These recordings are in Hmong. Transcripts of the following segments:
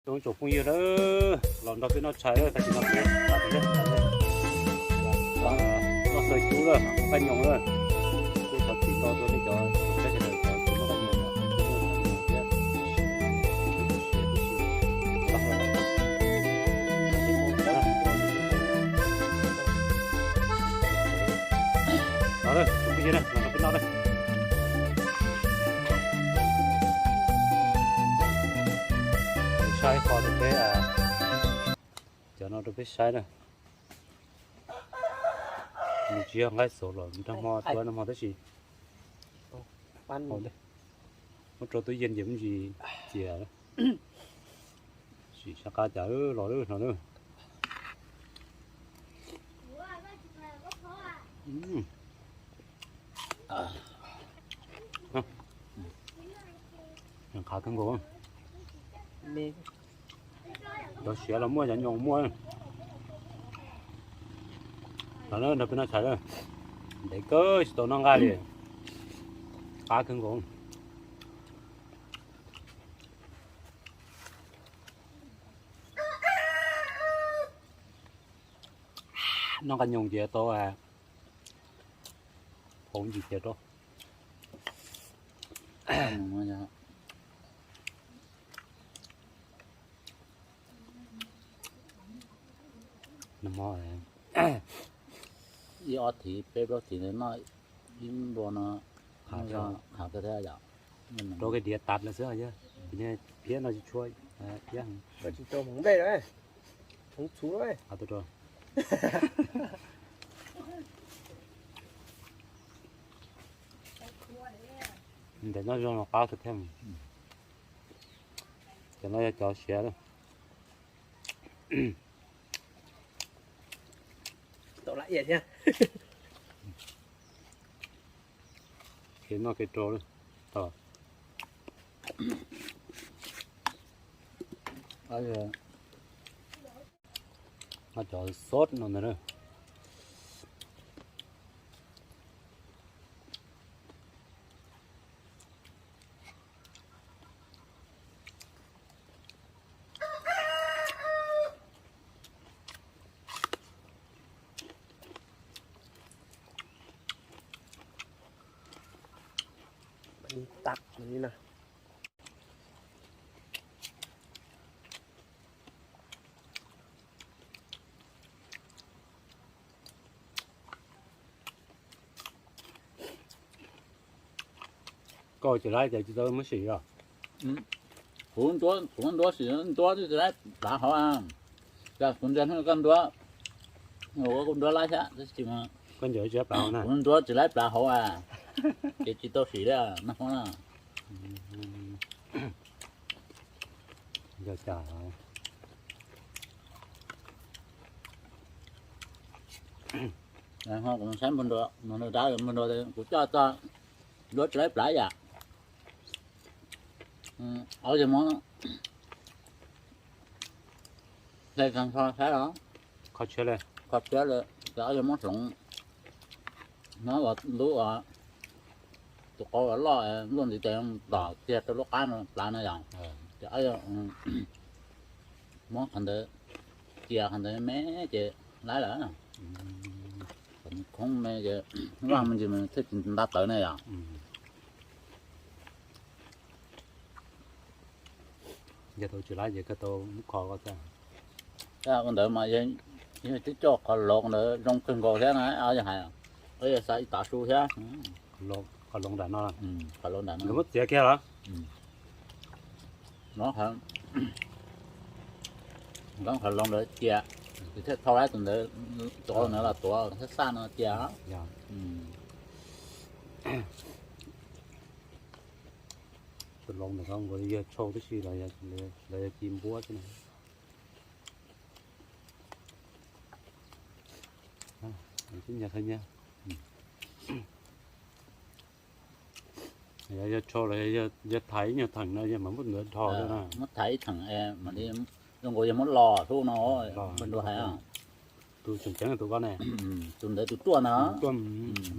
Ib tsoom phooj ywg na, los nrog peb noj tshais lawm, tag kis no peb noj tshais lawm, noj xaw cub lawm, noj qab nyoos lawm. Peb thov txim rau nej cov saib sawv daws cov tsis noj qab nyoos thiab. Los lawm, tsoom phooj ywg na, los nrog peb noj lawm. Saib qhov rau peb, cov no rau peb saib na. Nws tsis yog nqaij xauv los nrog hmo tuav nag hmo tab sis muab rau tub yeej ces muab ntsis cias. Sim sab qab cas los lawm no na. Qhav kawg nkaus. Cov siav los muaj, cov nyoos muaj. Los na, nrog peb noj tshais na. Ntev kawg tsis tau noj nqaij li. Qab kawg nkaus. Noj qab nyoos ces tau hauv ntsis cias rau. Ib ob thiv peb plaub thiv noj ib nplua no, qhav kawg thiab yom. Rau kev diav tas lawm xwb, phiab no tsis tshua iab. Tsis tau hmoov nplej, hmoov txhuv. Ntev noj zoo los qab kawg thiab. Cov no yog cov siav lawm. Tau lab iam thiab. Kev noj kev rau lawm. Cov xos no ntag na. Koj tsis laib ces tsis tau muab sim os. Kuv, kuv ntuav sim ntuav tsis laib plav hauv. Kuv ntsia koj ntuav, kuv ntuav laib thiab. Koj ntuav tsis laib plav hauv na. Kuv ntuav tsis laib plav hauv, ces tsis tau sim li nag hmo na. Yog cas kuv saib npawg nruas, npawg nruas, kuv coj txog ntuav tsis laib plav yam. Auv yawg muab hle tag nrho saib os. Kho tshiab li, kho tshiab li, ces auv yawg muab hloov, muab ua lub, tus qau loj loj luaj ntiv tes tom kiag rau lub qab no plav no yom. Ces auv yawg muab qhov ntawd cia qhov ntawd me ces laib lawm. Khoob me ces vaj me ntsis mas thiaj tsis nta tawv ne yom. Yog tau tsis laib ces koj tau muab kho ko. Ua ntawd mas yog twb coj qhov loov ntawd zoo kawg nkaus thiab na, yog hais, yog xav ib tav su thiab. Qhov loov nram no, qhov loov nram no muab txiav kiag los? Nkawd qhov loov ntawd cia, ces thiaj thauj laib tus ntawd, tus qau ntawd los tuav xab xaj no cia. Tus loov ntawm ko nkaus yog tshau tib si los yog ci npuab xwb na. Yog tshau los yog thaiv ib nyuag theem no yog mas muab ntawd dhos na. Muab thaiv ib theem, zoo nkaus yog muab los hlub no, npawg nruas hais. Tus tseem ceeb tus ko ne. Tus ntawd tus ruaj no.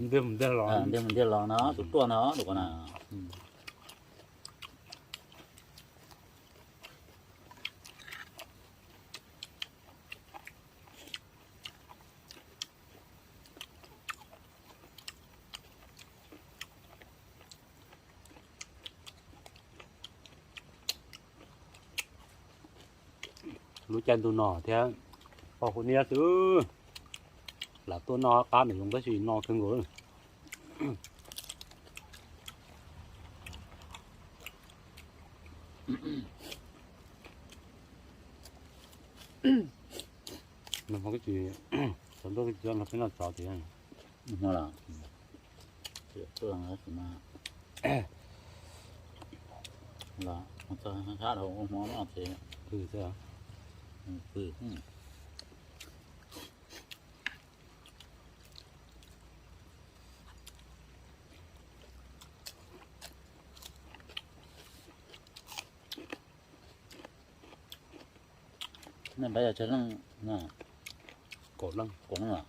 Ntiag mus ntiag los, ntiag mus ntiag los no, tus ruaj no, tus ko na. Tus ko na. Lub caij ntuj no thiab, poj hu niab xwb, lam tuaj noj qab ntawm zoo tab sis no kawg nkaus. Nag hmo twb tsis, tsov ntuj twb tsis nrog peb noj tsov tiag. Hmo los, los txog sab dhau hmo noj ces pw xwb. Pw. Nej npab yog tsawg leej? Kaum leej. Kaum leej los?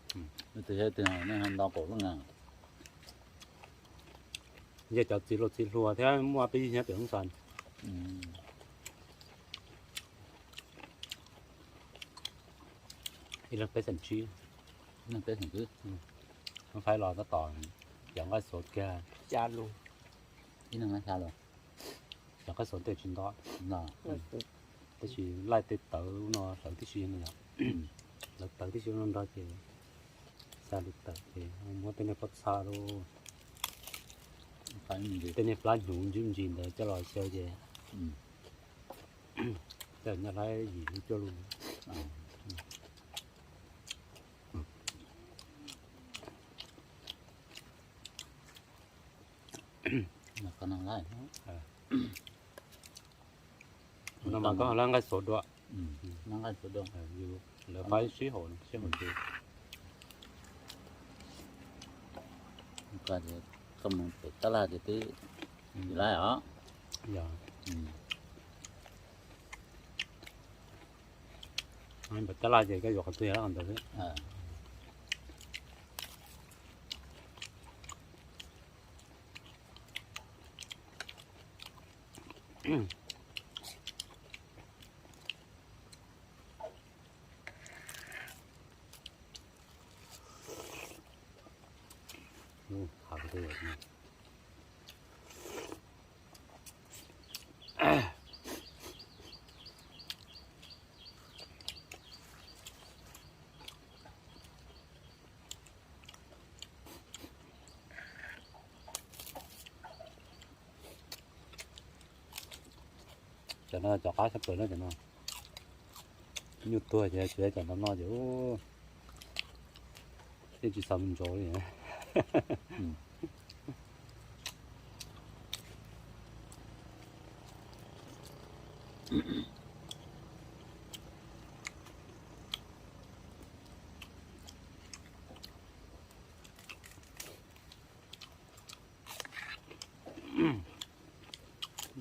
Leej twg yog leej twg nej ho nto kaum leej na? Yog cov txiv hluas txiv hluas thiab muaj peb yig nyob pem Hoob Xas. Ib leeg peb xeem tsib. Ib leeg peb xeem tsib. Hoob Xas los tab tom cov nqaij xuav kiag. Ib leeg nqaij xya los? Cov nqaij xuav tej tsis nto. Tab sis laij tej tawv no hlawv tib si no yog. Hlawv tawv tib si no nrog ces xa li tawm ces muab tej niag pob txha lauj, tej niag plab hnyuv ntsis ntsis ntawd coj los xyaw ces tej nyuag hlaib yim lub cuaj lub. No mas koj hlab nqaij xuav dua. Lawv faib sib haum, sib haum ces koj mus pem tab laj ces twb tsis laib os. Pem tab laj ces koj yuav qhov twg los ntawd xwb. Cov no cov qab tshaj plaws na cov no. Nyuj tuag ces tsis cov no no ces ub, yeej tsis xav mus ntsav li.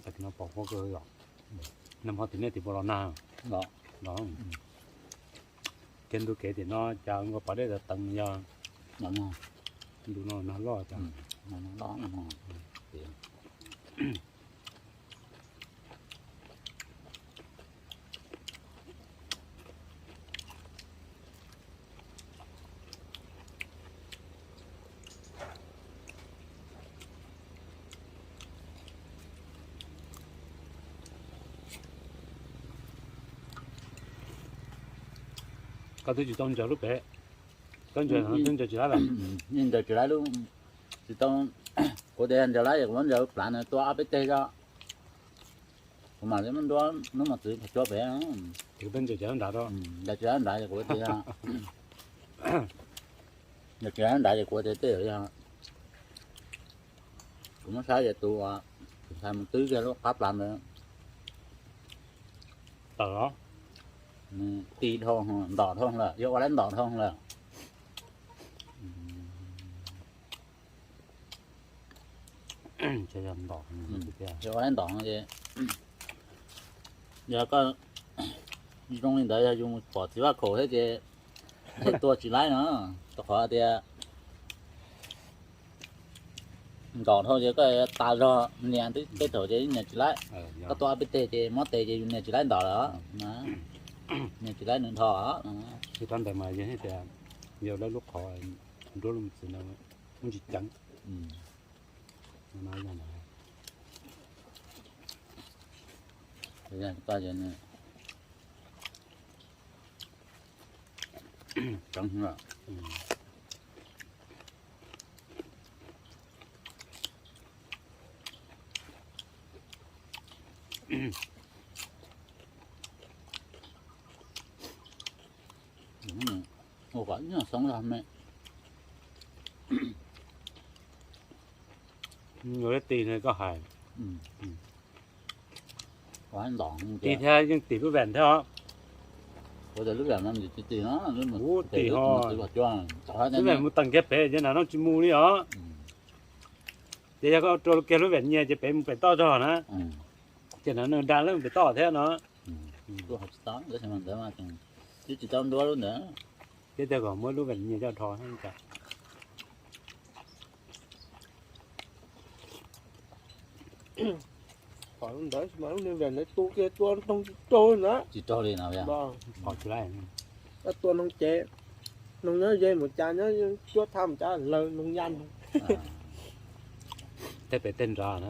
Tam no pom huab kawg yom. Nag hmo tim nej tim puas los nag los? Kiag ntu kev tim no cas ua pas dej tawv teev yog ntu no nag loj cas. Koj twb tsis tau ntsaws lub pem, koj ntsaws, twb ntsaws tsis laib lawm. Yeej ntsaws tsis laib lub, tsis tau, kuv tias ntsaws laib es kuv muab ntsaws plav na tua ob peb teg zog. Kuv mam li muab nruab hnub mos txwv pem cuab pem. Ces peb ntsaws tsis laib nrad, ntsaws tsis laib nrad ces kuv tias, ntsaws tsis laib nrad ces kuv tias tej zaum yog kuv muab saib ces tus ntxhais mus twb kiag lub qab plav ntawd tawm los, ti dhau, ntom dhau lawm, yog ua laib ntom dhau lawm. Yog ua laib ntom no ces, yog koj zoo li ntawd yog yus pom txiv vaj khaum thiab ces thiaj tua tsis laib no, rau qhov tias ntom dhau ces koj tas zog, nias tej thaum ces nias tsis laib. Koj tua ob peb teg ces mob tes ces yus nias tsis laib ntom lawm, nias tsis laib nws dhau. Tsis tau ntawd mas yog tias yog lawv lub qhov nruab lub mos txwv no muaj ntsis ceev. Koj, koj, Tseev heev lawm. Ua kom ib nyuag xoob zog me. Yuav tig ne koj hais. Tig thiab yeej tig lub vam thiab os. Ua tias lub vam no tsis tig no, kuv tig ho. Lub vam mus tag kiag pem ces nram no tsis mus li os. Ces yog koj rua kiag lub vam nyias ces pem mus pem toj zog na. Ces nram no da lub pem toj thiab no. Twb tsis tau nruab lub ntawd. Thiab tias kom muab lub vam nyias coj rho. Qhov ntawd mas lub niag vam ntawd tua kiag tua noog tsis raug na. Tsis raug li no. Qhov tsis laib. Tua noog ces noog nyob ze mus cas nyob cuab thaj mus cas lawv noog yaj noog. Tej pem tej nrad na.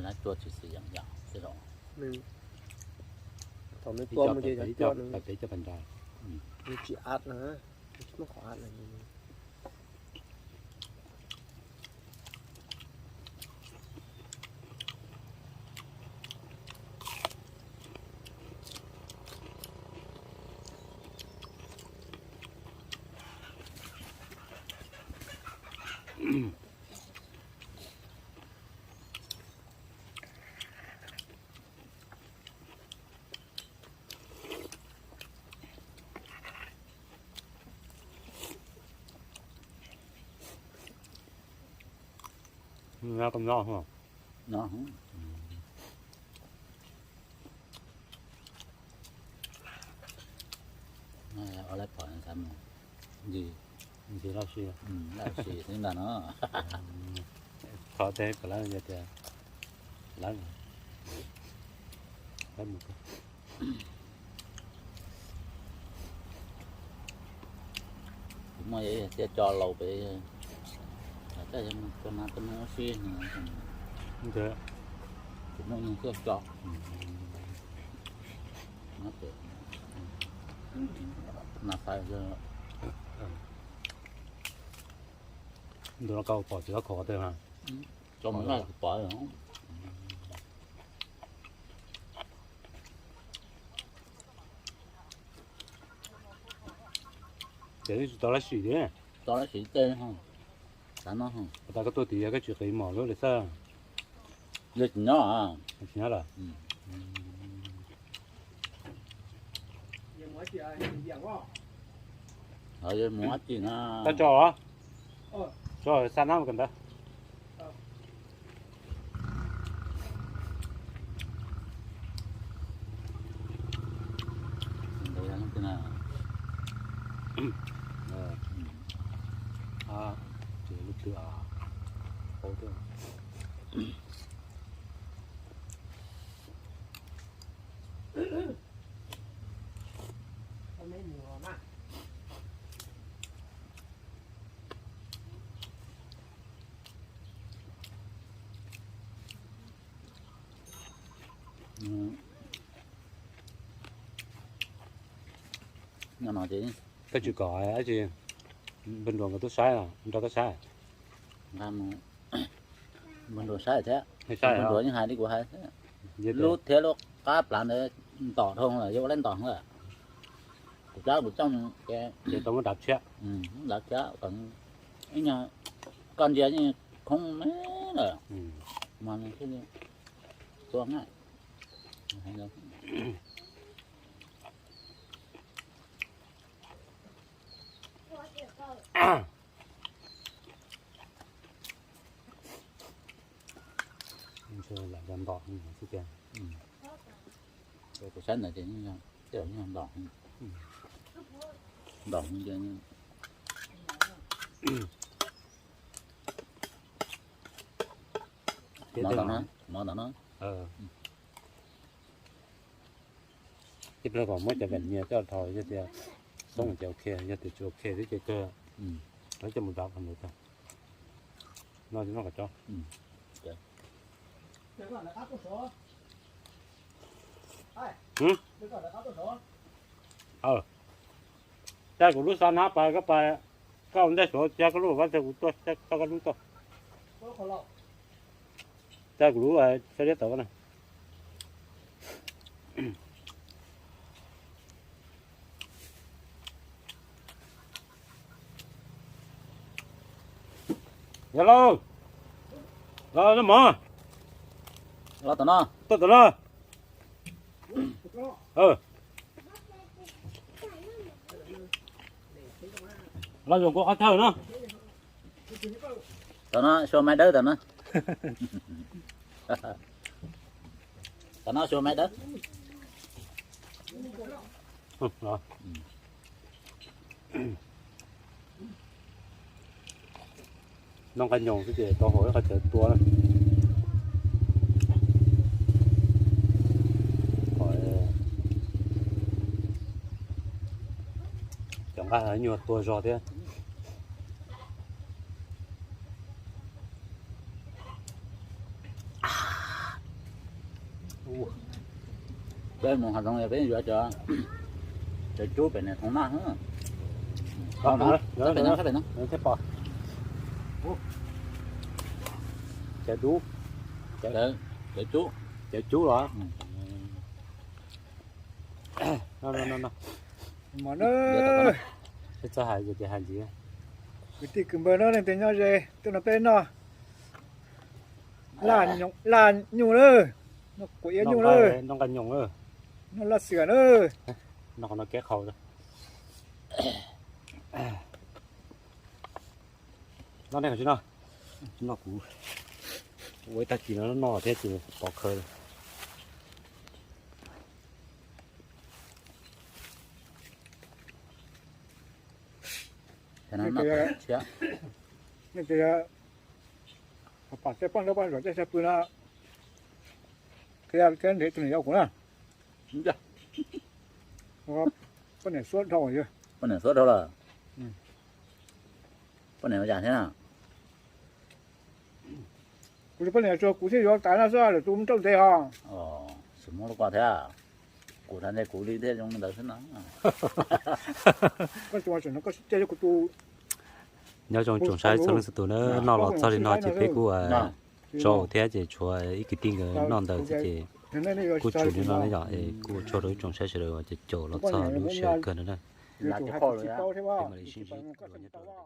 Lawv tua tsis xis yees yom xwb los. Thaum nws tua mus ces cov cua nws tsis at na, tsis muaj qhov at na. Ua lawv pom xav mus ncig, ncig laj sim, laj sim xwb ntag no. Qhov tej kom lawv yog tias lawv, lawv mus. Kuv muaj ib tiaj co laus pem, ua si, kuv muaj ib tiaj co. Ntu no koj pom tsis tau khov twg na? Tso mus laj pom. Ces twb tsis tau lab sim li. Tau lab sim tej, tas no. Has tas koj tuaj tim yog koj tsis qiv mom lub li xwb. Yog tsis nyob, tsis nyob lawm. Koj tso, tso xa nab mus kawm ntawv. Koj tsis kom dab tsi, npawg Nruas nkawd tuaj saib, nrog koj saib. Npawg Nruas saib thiab, npawg Nruas yeej hais li kuv hais thiab. Lub thiab lub qab plav ntawd ntom dhau lawm, yuav ua lab ntom lawm. Kuv cab kuv coj ces tau muab dav tshiab, dav tshiab kom ib nyuag koj ntsia yeej khoob me lawm, mas nws thiaj li tua na. Lam ntom xwb tiag. Kuv saib ntawd ces ntom, ntom. Mov ntawm no. Tib pliag kom muab cov vam nyias coj dhau, yog tias xoob ces ok, yog tias tsis ok xwb ces kawg, lawv coj mus dav qhov ntawd tag. No, no, cov. Tsa kuv lub xab nab pas koj pas, koj ua ntej suav tsa koj lub vaj tsa kuv tuaj tsa koj lub tuaj. Tsa kuv lub xab liab tawm na. Yog lauj, los mog, los tom no, tuaj tom no. Los zoo kuv qhov thawj no. Tom no xyuas maiv dawb tom no. Tom no xyuas maiv dawb. Noj nqaij nyoos xwb ces tau hauv ib qhov chaw tua na. Cov nqaij nyuag tua zog thiab. Peb mus hav zoov peb yuav cov cub pem niam thoov noj. Cov dub, cov cub, cov cub los. Txawj hais ces hais ntxiv. Kwv tij kwv npawg na, leej twg nyob ze tuaj nrog peb noj laj nyuj na, noj kuam iab nyuj na, noj nqaij nyoos na, noj laj xiam na. Noj qhov no keb qhau. Noj nej qhov tsis noj. Noj kuv ua ib tag kis no noj thiab ces pov khawv. Pom tej poj nrog poj zom tej sab pw no, qhia thiab nrhiav tus niam yau kuv na. Poj niam suab dhau, poj niam suab dhau lawm. Poj niam ua cas thiab? Kuv poj niam tsuas kuv thiaj yuav tas no xwb, lwm tus mus nrauj ntev os. Tsis muaj lub ko thiab, kuv tas ntshe kuv li thiaj zoo li ntawd xwb no. Nyob zoo tsoom saib txhua leej txhua tus na, noj los txog li no ces peb kuj tso thiab ces tshuav ib kwv tij nkawd noj ntawd xwb ces kuj tsum li no yom, es kuj ua tsaug rau ib tsoom saib sawv daws uas caum los txog lub sij hawm kawg no na. Peb mam li sib ntsib dua nyob rau